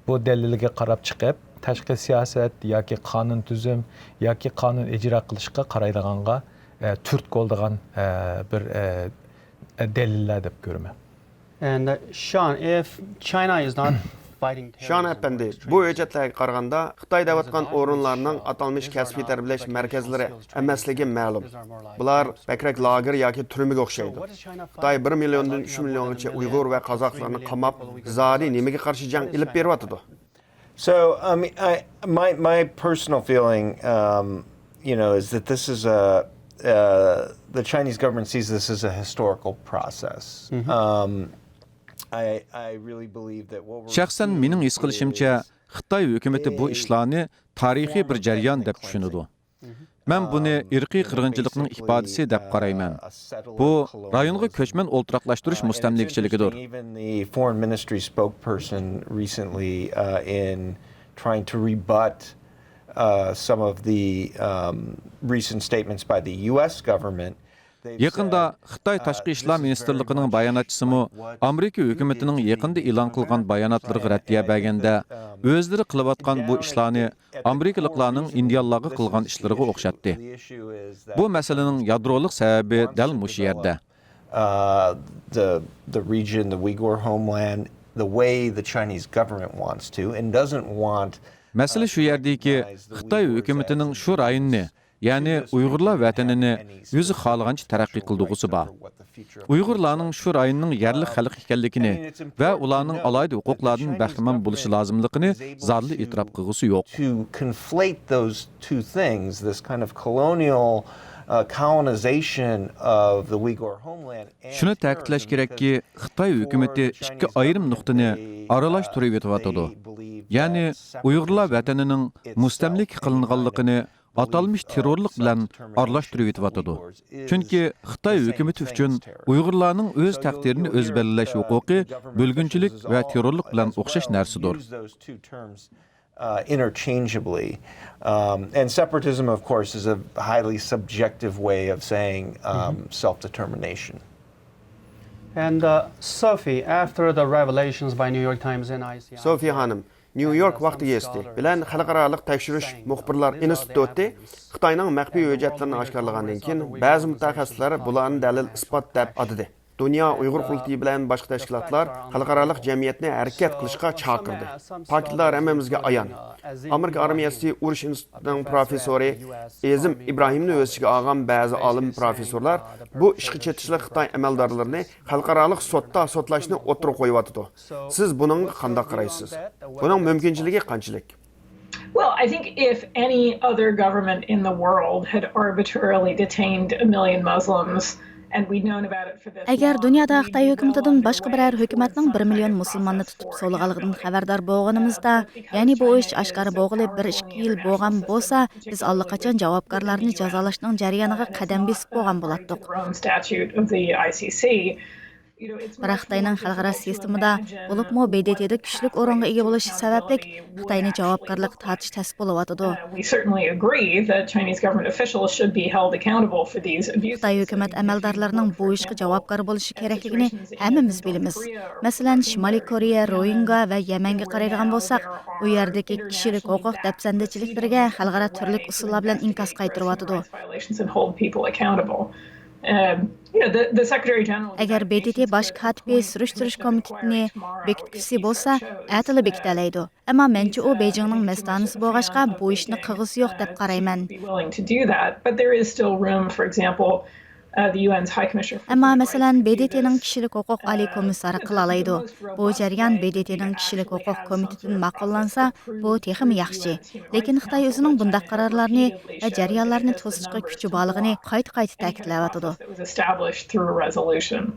بۇ دەلىلگە قاراپ چىقىپ، تاشقى سىياسەت ياكى قانۇن تۈزۈم ياكى قانۇن ئىجرا قىلىشقا قارايدىغانغا، ئە، تۈرتكە بولىدىغان، ئە، بىر، ئە، ئە، دەلىللەر دەپ كۆرىمەن. And uh, Sean, if China is not fighting شان ئەپەندى، بۇ ھۆججەتلەرگە قارىغاندا، خىتاي دەۋاتقان ئورۇنلارنىڭ ئاتالمىش كەسپىي تەربىيەلەش مەركەزلىرى ئەمەسلىكى مەلۇم. بۇلار بەكرەك لاگېر ياكى تۈرمىگە ئوخشايدۇ. خىتاي بىر مىليوندىن ئۈچ مىليونغىچە ئۇيغۇر ۋە قازاقلارنى قاماپ، زادى نېمىگە قارشى جەڭ ئېلىپ بېرىۋاتىدۇ؟ So, I mean, I, my, my personal feeling, um, you know, is that this is a, uh, the Chinese government sees this as a historical process. Um, I, I really believe that what we're شەخسەن مېنىڭ ھېس قىلىشىمچە، خىتاي ھۆكۈمىتى بۇ ئىشلارنى تارىخىي بىر جەريان دەپ چۈشىنىدۇ. مەن بۇنى ئىرقىي قىرغىنچىلىقنىڭ ئىپادىسى دەپ قارايمەن. بۇ رايونغا كۆچمەن ئولتۇراقلاشتۇرۇش مۇستەملىكىچىلىكىدۇر. Even the foreign ministry spokesperson recently, uh, in trying to rebut, uh, some of the, um, recent statements by the U S government. يېقىندا خىتاي تاشقى ئىشلار مىنىستىرلىقىنىڭ باياناتچىسىمۇ ئامېرىكا ھۆكۈمىتىنىڭ يېقىندا ئېلان قىلغان باياناتلىرىغا رەددىيە بەرگەندە، ئۆزلىرى قىلىۋاتقان بۇ ئىشلارنى ئامېرىكىلىقلارنىڭ ئىندىيانلارغا قىلغان ئىشلىرىغا ئوخشاتتى. بۇ مەسىلىنىڭ يادرولۇق سەۋەبى دەل مۇشۇ يەردە. Uh, the, the region, the Uyghur homeland, the way the Chinese government wants to and doesn't want. مەسىلە شۇ يەردىكى، خىتاي ھۆكۈمىتىنىڭ شۇ رايوننى، يەنى ئۇيغۇرلار ۋەتىنىنى ئۆزى خالىغانچە تەرەققىي قىلدۇرغۇسى بار. ئۇيغۇرلارنىڭ شۇ رايوننىڭ يەرلىك خەلق ئىكەنلىكىنى ۋە ئۇلارنىڭ ئالاھىدە ھوقۇقلاردىن بەھرىمەن بولۇشى لازىملىقىنى زادىلا ئېتىراپ قىلغۇسى يوق. To conflate those two things, this kind of colonial, uh, colonization of the Uyghur homeland and شۇنى تەكىتلەش كېرەككى، خىتاي ھۆكۈمىتى ئىككى ئايرىم نۇقتىنى ئارىلاش تۇرۇۋېتىۋاتىدۇ. يەنى ئۇيغۇرلار ۋەتىنىنىڭ مۇستەملىكە قىلىنغانلىقىنى ئاتالمىش تېررورلۇق بىلەن ئارىلاشتۇرۇۋېتىۋاتىدۇ. چۈنكى خىتاي ھۆكۈمىتى ئۈچۈن ئۇيغۇرلارنىڭ ئۆز تەقدىرىنى ئۆزى بەلگىلەش ھوقۇقى بۆلگۈنچىلىك ۋە تېررورلۇق بىلەن ئوخشاش نەرسىدۇر. Use those two terms, uh, interchangeably. Um, and separatism, of course, is a highly subjective way of saying, um, self-determination. And uh, Sophie, after the revelations by New York Times and I C I, سوفىيە خانىم، نيۇ يورك ۋاقتى گېزىتى بىلەن خەلقئارالىق تەكشۈرۈش مۇخبىرلار ئىنستىتۇتى خىتاينىڭ مەخپىي ھۆججەتلىرىنى ئاشكارىلىغاندىن كېيىن، بەزى مۇتەخەسسىسلەر بۇلارنى دەلىل ئىسپات دەپ ئاتىدى. دۇنيا ئۇيغۇر قۇرۇلتىيى بىلەن باشقا تەشكىلاتلار خەلقئارالىق جەمئىيەتنى ھەرىكەت قىلىشقا چاقىردى. پاكىتلار ھەممىمىزگە ئايان. ئامېرىكا ئارمىيەسى ئۇرۇش ئىنستىتۇتىنىڭ پروفېسسورى ئېزىم ئىبراھىمنى ھۆسىگە ئالغان بەزى ئالىم پروفېسسورلار بۇ ئىشقا چېتىشلىق خىتاي ئەمەلدارلىرىنى خەلقئارالىق سوتتا سوتلاشنى ئوتتۇرىغا قويۇۋاتىدۇ. سىز بۇنىڭغا قانداق قارايسىز؟ بۇنىڭ مۇمكىنچىلىكى قانچىلىك؟ Well, I think if any other government in the world had arbitrarily detained a million Muslims and we'd known about it for this ئەگەر long, دۇنيادا we'd خىتاي be ھۆكۈمىتىدىن well باشقا بىرەر underway ھۆكۈمەتنىڭ with بىر some مىليون kind of مۇسۇلماننى process تۇتۇپ for سولىغانلىقىدىن it. خەۋەردار بولغىنىمىزدا، يەنى بۇ ئىش ئاشكارا بولغىلى بىر ئىككى يىل بولغان بولسا، بىز ئاللىقاچان جاۋابكارلارنى جازالاشنىڭ جەريانىغا قەدەم بېسىپ بولغان بولاتتۇق. Rome Statute of the I C C. بىراق خىتاينىڭ خەلقئارا سىستېمىدا، بولۇپمۇ ب د ت دا كۈچلۈك ئورۇنغا ئىگە بولۇشى سەۋەبلىك، خىتاينى جاۋابكارلىققا تارتىش تەس بولۇۋاتىدۇ. We certainly agree that Chinese government officials should be held accountable for these abuses. خىتاي ھۆكۈمەت ئەمەلدارلىرىنىڭ بۇ ئىشقا جاۋابكار بولۇشى كېرەكلىكىنى ھەممىمىز بىلىمىز. مەسىلەن، شىمالىي كورېيە، روھىنگا ۋە يەمەنگە قارايدىغان بولساق، ئۇ يەردىكى كىشىلىك ھوقۇق دەپسەندىچىلىكلىرىگە خەلقئارا تۈرلۈك ئۇسۇللار بىلەن ئىنكاس قايتۇرۇۋاتىدۇ. Violations and hold people accountable. Um, you know, the, the Secretary General ئەگەر ب د ت باش كاتىپى سۈرۈشتۈرۈش كومىتېتىنى بېكىتكۈسى بولسا، ئەتىلا بېكىتەلەيدۇ. ئەمما مەنچە ئۇ بېيجىڭنىڭ مەستانىسى بولغاچقا، بۇ ئىشنى قىلغۇسى يوق دەپ قارايمەن. Be willing to do that, but there is still room, for example, uh, the U N's High Commissioner for ئەمما Human مەسىلەن، Rights ب to د do ت نىڭ this. كىشىلىك ھوقۇق ئالىي كومىسسارى قىلالايدۇ. بۇ جەريان ب د ت نىڭ كىشىلىك ھوقۇق كومىتېتىدىن ماقۇللانسا، بۇ تېخىمۇ ياخشى. لېكىن خىتاي ئۆزىنىڭ بۇنداق قارارلارنى ۋە جەريانلارنى توسۇشقا كۈچى بارلىقىنى قايتا-قايتا تەكىتلەۋاتىدۇ. That was established through a resolution.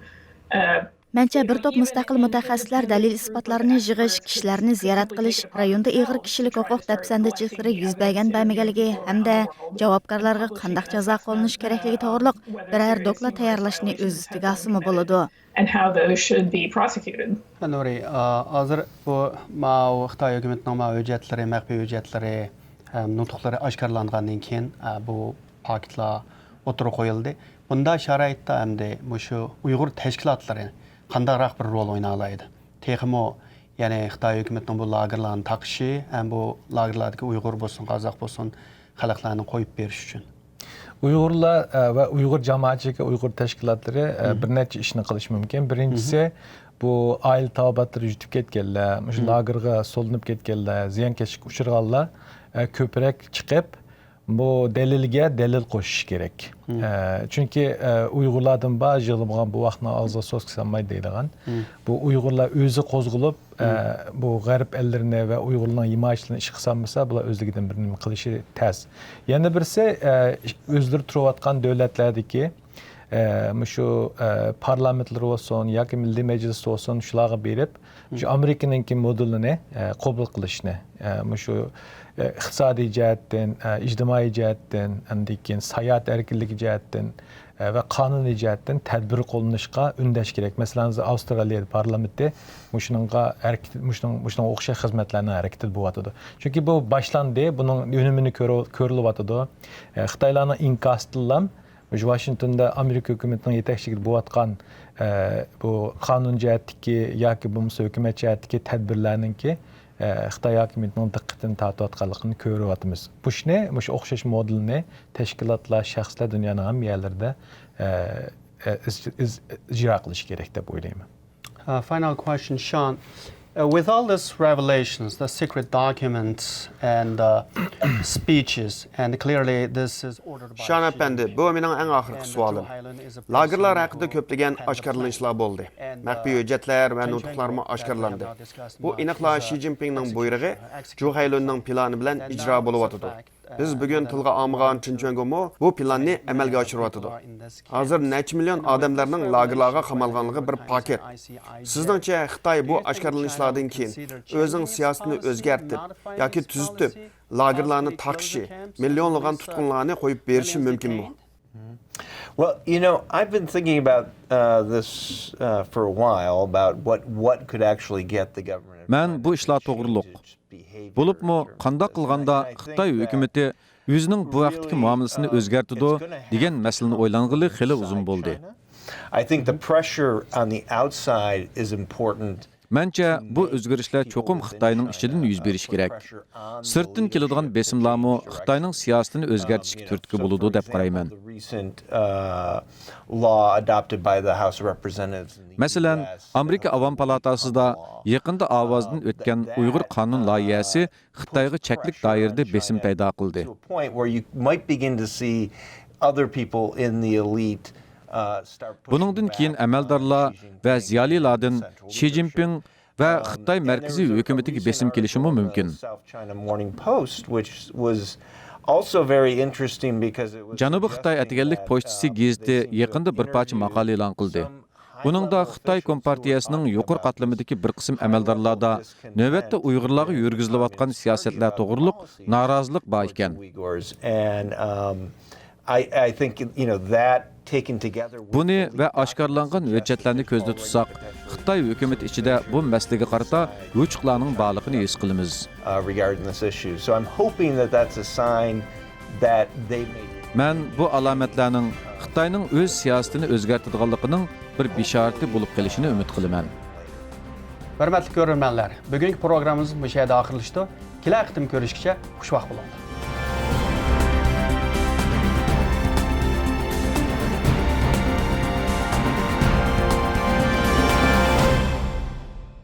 Uh, مەنچە بىر توپ مۇستەقىل مۇتەخەسسىسلەر دەلىل-ئىسپاتلارنى يىغىش، كىشىلەرنى زىيارەت قىلىش، رايوندا ئېغىر كىشىلىك ھوقۇق دەپسەندىچىلىكلىرى يۈز بەرگەن بەرمىگەنلىكى ھەمدە جاۋابكارلارغا قانداق جازا قوللىنىش كېرەكلىكى توغرۇلۇق بىرەر دوكلات تەييارلاشنى ئۆز ئۈستىگە ئالسىمۇ بولىدۇ. and how those should be prosecuted. نۇرى، ئا، ھازىر بۇ ماۋۇ خىتاي ھۆكۈمىتىنىڭ ماۋۇ ھۆججەتلىرى، مەخپىي ھۆججەتلىرى، ھەم نۇتۇقلىرى ئاشكارىلانغاندىن كېيىن، ئا، بۇ پاكىتلار ئوتتۇرىغا قويۇلدى. بۇنداق شارائىتتا ئەمدى مۇشۇ ئۇيغۇر تەشكىلاتلىرى قانداقراق بىر رول ئوينالايدۇ؟ تېخىمۇ، يەنى خىتاي ھۆكۈمىتىنىڭ بۇ لاگېرلارنى تاقىشى، ھەم بۇ لاگېرلاردىكى ئۇيغۇر بولسۇن، قازاق بولسۇن، خەلقلەرنى قويۇپ بېرىش ئۈچۈن. ئۇيغۇرلار، ئە، ۋە ئۇيغۇر جامائەتچىلىكى، ئۇيغۇر تەشكىلاتلىرى، ئە، بىر نەچچە ئىشنى قىلىشى مۇمكىن. بىرىنچىسى، بۇ ئائىلە تاۋابىئاتلىرى يىتىپ كەتكەنلەر، مۇشۇ لاگېرغا سولىنىپ كەتكەنلەر، زىيانكەشلىككە ئۇچرىغانلار، ئە، كۆپرەك چىقىپ، بۇ دەلىلگە دەلىل قوشۇش كېرەك. ئە، چۈنكى، ئە، ئۇيغۇرلاردىن بار يىغلىمىغان بوۋاقنىڭ ئاغزىغا سوسكا سالماي دەيدىغان. بۇ ئۇيغۇرلار ئۆزى قوزغىلىپ، ئە، بۇ غەرب ئەللىرىنى ۋە ئۇيغۇرلارنىڭ ھىمايىچىلىرىنى ئىشقا سالمىسا، بۇلار ئۆزلۈكىدىن بىر نېمە قىلىشى تەس. يەنە بىرسى، ئە، ئۆزلىرى تۇرۇۋاتقان دۆلەتلەردىكى، ئە، مۇشۇ، ئە، پارلامېنتلىرى بولسۇن ياكى مىللىي مەجلىسى بولسۇن، شۇلارغا بېرىپ، شۇ ئامېرىكىنىڭكى مودېلىنى، ئە، قوبۇل قىلىشنى، ئە، مۇشۇ، ئە، ئىقتىسادىي جەھەتتىن، ئە، ئىجتىمائىي جەھەتتىن، ئاندىن كېيىن ساياھەت ئەركىنلىكى جەھەتتىن، ئە، ۋە قانۇنىي جەھەتتىن تەدبىر قوللىنىشقا ئۈندەش كېرەك. مەسىلەن، ھازىر ئاۋسترالىيە پارلامېنتى مۇشۇنىڭغا ھەرىكىتى، مۇشۇنىڭ، مۇشۇنىڭغا ئوخشاش خىزمەتلەرنىڭ ھەرىكىتىدە بولۇۋاتىدۇ. چۈنكى بۇ باشلاندى، بۇنىڭ ئۈنۈمىنى كۆرۈ-، كۆرۈلۈۋاتىدۇ. ئە، خىتايلارنىڭ ئىنكاسىدىنلا مۇشۇ ۋاشىنگتوندا ئامېرىكا ھۆكۈمىتىنىڭ يېتەكچىلىكىدە بولۇۋاتقان، ئە، بۇ قانۇن جەھەتتىكى ياكى بولمىسا ھۆكۈمەت جەھەتتىكى تەدبىرلەرنىڭكى، ئە، خىتاي ھاكىمىيىتىنىڭ دىققىتىنى تارتىۋاتقانلىقىنى كۆرۈۋاتىمىز. بۇ ئىشنى مۇشۇ ئوخشاش مودېلنى تەشكىلاتلار، شەخسلەر دۇنيانىڭ ھەممە يەرلىرىدە، ئە، ئە، ئىز-، ئىز-، ئىجرا قىلىشى كېرەك دەپ ئويلايمەن. Uh, final question, Sean. Uh, with all these revelations, the secret documents and the speeches, and clearly this is ordered by شان ئەپەندى، بۇ مېنىڭ ئەڭ ئاخىرقى سوئالىم. لاگېرلار ھەققىدە كۆپلىگەن ئاشكارىلىنىشلار بولدى. مەخپىي ھۆججەتلەر ۋە نۇتۇقلارمۇ ئاشكارىلاندى. بۇ ئېنىقلا شى جىنپىڭنىڭ بۇيرۇقى، جۇ خەيلۈننىڭ پىلانى بىلەن ئىجرا بولۇۋاتىدۇ. بىز بۈگۈن تىلغا ئالمىغان چېن چۈەنگومۇ بۇ پىلاننى ئەمەلگە ئاشۇرۇۋاتىدۇ. ھازىر نەچچە مىليون ئادەملەرنىڭ لاگېرلارغا قامالغانلىقى بىر پاكىت. سىزنىڭچە خىتاي بۇ ئاشكارىلىنىشلاردىن كېيىن ئۆزىنىڭ سىياسىتىنى ئۆزگەرتىپ ياكى تۈزىتىپ، لاگېرلارنى تاقىشى، مىليونلىغان تۇتقۇنلارنى قويۇپ بېرىشى مۇمكىنمۇ؟ Well, you know, I've been thinking about uh, this uh, for a while about what what could actually get the government of مەن بۇ ئىشلار توغرۇلۇق، بولۇپمۇ قانداق قىلغاندا خىتاي ھۆكۈمىتى ئۆزىنىڭ بۇ ھەقتىكى مۇئامىلىسىنى ئۆزگەرتىدۇ دېگەن مەسىلىنى ئويلانغىلى خېلى ئۇزۇن بولدى. I think the pressure on the outside is important. مەنچە، بۇ ئۆزگىرىشلەر چوقۇم خىتاينىڭ ئىچىدىن يۈز بېرىشى كېرەك. سىرتتىن كېلىدىغان بېسىملارمۇ خىتاينىڭ سىياسىتىنى ئۆزگەرتىشكە تۈرتكە بولىدۇ دەپ قارايمەن. Recent uh, law adopted by the House of Representatives in the مەسىلەن، ئامېرىكا ئاۋام پالاتاسىدا يېقىندا ئاۋازدىن ئۆتكەن ئۇيغۇر قانۇن لايىھەسى خىتايغا چەكلىك دائىرىدە بېسىم پەيدا قىلدى. To a point where you might begin to see other people in the elite uh, start pushing بۇنىڭدىن كېيىن ئەمەلدارلار ۋە زىيالىيلاردىن شى جىنپىڭ ۋە خىتاي مەركىزىي ھۆكۈمىتىگە بېسىم كېلىشىمۇ مۇمكىن. South China Morning Post, which was also very interesting because it was جەنۇبىي خىتاي ئەتىگەنلىك پوچتىسى گېزىتى يېقىندا بىر پارچە ماقالە ئېلان قىلدى. بۇنىڭدا خىتاي كومپارتىيەسىنىڭ يۇقىرى قاتلىمىدىكى بىر قىسىم ئەمەلدارلاردا نۆۋەتتە ئۇيغۇرلارغا يۈرگۈزۈلۈۋاتقان سىياسەتلەر توغرۇلۇق نارازىلىق بار ئىكەن. And, um, I, I think, you know, that taken together with بۇنى ۋە ئاشكارىلانغان ھۆججەتلەرنى كۆزدە تۇتساق، خىتاي ھۆكۈمىتى ئىچىدە بۇ مەسىلىگە قارىتا يوچۇقلارنىڭ بارلىقىنى ھېس قىلىمىز. Uh, regarding this issue. So I'm hoping that that's a sign that they may مەن بۇ ئالامەتلەرنىڭ خىتاينىڭ ئۆز سىياسىتىنى ئۆزگەرتىدىغانلىقىنىڭ بىر بېشارىتى بولۇپ قېلىشىنى ئۈمىد قىلىمەن. ھۆرمەتلىك كۆرۈرمەنلەر، بۈگۈنكى پروگراممىمىز مۇشۇ يەردە ئاخىرلىشىدۇ. كېلەر قېتىم كۆرۈشكىچە خۇشۋاق بولۇڭلار.